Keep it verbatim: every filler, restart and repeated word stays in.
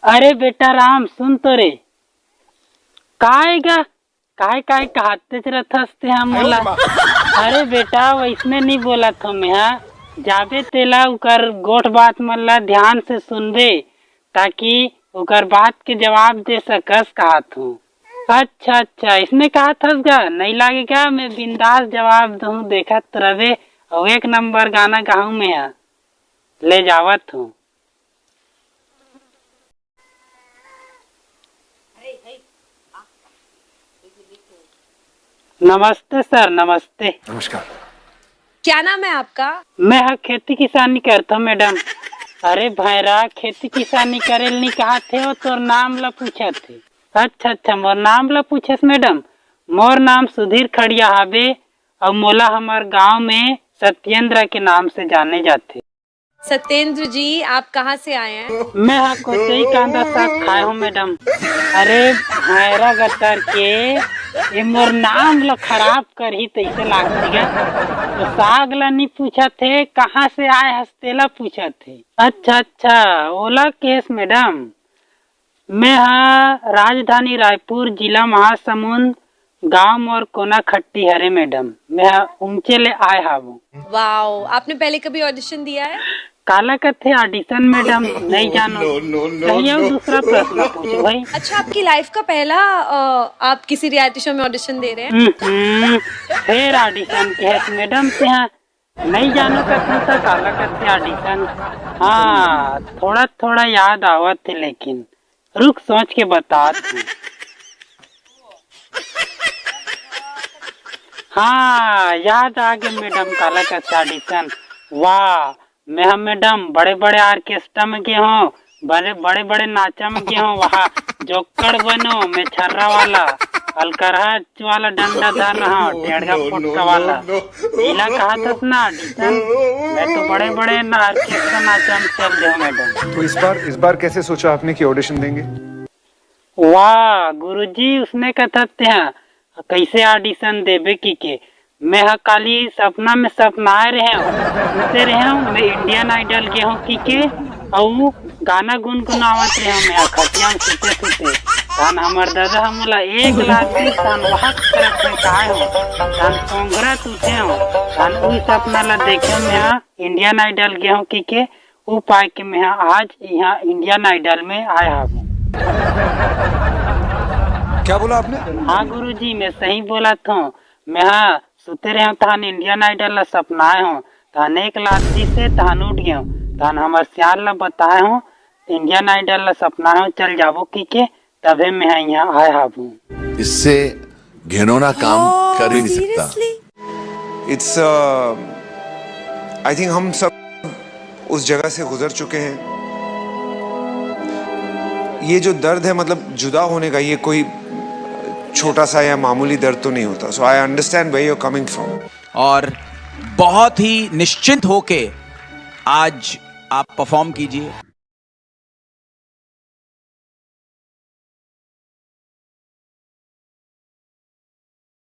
अरे बेटा राम, सुन तो रे। काय गा? काय काय कहतेच रथस ते हा मोला? अरे बेटा, वैसने नहीं बोलत हो मेहा। जाबे तेला उकर गोठ बात मन ला ध्यान से सुनबे, ताकि उकर बात के जवाब दे सकस कहत हूँ। अच्छा अच्छा, इसने कहत हस गा? नहीं लागे का? मैं बिंदास जवाब दूँ, देखत रबे। अउ एक नंबर गाना गाहूँ मेहा, ले जावत हूँ। नमस्ते सर, नमस्ते। नमस्कार। क्या नाम है आपका? मैं ह खेती किसानी करथो मैडम। अरे भैरा, खेती किसानी करे ल नी कहत हे, वो तोर नाम ला पूछत हे। अच्छा अच्छा, मोर नाम ला पूछस मैडम। मोर नाम सुधीर खड़िया हाबे, अउ मोला हमर गांव में सत्येंद्र के नाम से जाने जाथे। सत्येंद्र जी, आप कहाँ से आए हैं? मैं हा कोचई कांदा साग खाए हूँ मैडम। अरे भैरा गतर के, ये मोर नाम ला खराब करही तैसे लागथे गा। तो साग ला नी पूछत हे, कहाँ से आए हस तेला पूछत हे। अच्छा अच्छा, ओला केस मैडम। मैं हा राजधानी रायपुर, जिला महासमुंद, गांव मोर कोना खट्टी हरे मैडम। मैं हा उमचे ले आए हावों। वाओ, आपने पहले कभी ऑडिशन दिया है? काला कथे ऑडिशन मैडम, नहीं जानो। कहीं और दूसरा प्रश्न पूछो भाई। अच्छा, आपकी लाइफ का पहला अ, आप किसी रियलिटी शो में ऑडिशन दे रहे हैं? हम्म, फेर ऑडिशन के है मैडम से, हाँ। नहीं जानो कथों त काला कथे ऑडिशन। हाँ, थोड़ा थोड़ा याद आवत हे, लेकिन रुक, सोच के बतात हूँ। हाँ, याद आ गे मैडम, काला कथे ऑडिशन। वाह, मैं हा मैडम बड़े बड़े ऑर्केस्ट्रा में गे हूँ, बड़े बड़े बड़े नाचा में गे हूँ। वहाँ जोक्कड़ बनो, मैं छर्रा वाला, अलकरहा वाला डंडा धर रहा हूँ, टेढ़ा पोटका वाला। इला कहत हस ना ऑडिशन, मैं तो बड़े बड़े ना ऑर्केस्ट्रा नाचा में चल दे हूँ मैडम। तो इस बार इस बार कैसे सोचा आपने कि ऑडिशन देंगे? वाह गुरुजी, उसने कथस तेहा कैसे ऑडिशन देबे की के। मैं हा काली सपना में सपनाए रहे हूँ, सुते रहे हूँ, मैं इंडियन आइडल गे हूँ की के, अउ गाना गुनगुनावत रहे हूँ मैं हा खटिया में सुते सुते। तहन हमर दादा हा मोला एक लात दी, तहन वहक करत में काय हो, तहन कोंघरत उठे हूँ, तहन उही सपना ला देखे मैं हा इंडियन आइडल गे हूँ की के, उ पाए के मैं हा आज यहाँ इंडियन आइडल में आए हावों। क्या बोला आपने? हाँ गुरुजी, मैं सही बोलत हूँ। मैं हा सुते रहे हूँ, तहन इंडियन आइडल ला सपनाए हूँ, तहन एक लात दिसे, तहन उठ गए हूँ, तहन हमर सियान ला बताए हूँ, इंडियन आइडल ला सपनाए हूँ, चल जाबो की के, तभे मैं हा यहाँ आए हावों। इससे घिनौना काम कर ही नहीं सकता। It's आई थिंक हम सब उस जगह से गुजर चुके हैं। ये जो दर्द है, मतलब जुदा होने का, ये कोई छोटा सा या मामूली दर्द तो नहीं होता। So I understand where you're coming from. और बहुत ही निश्चिंत होके आज आप परफॉर्म कीजिए।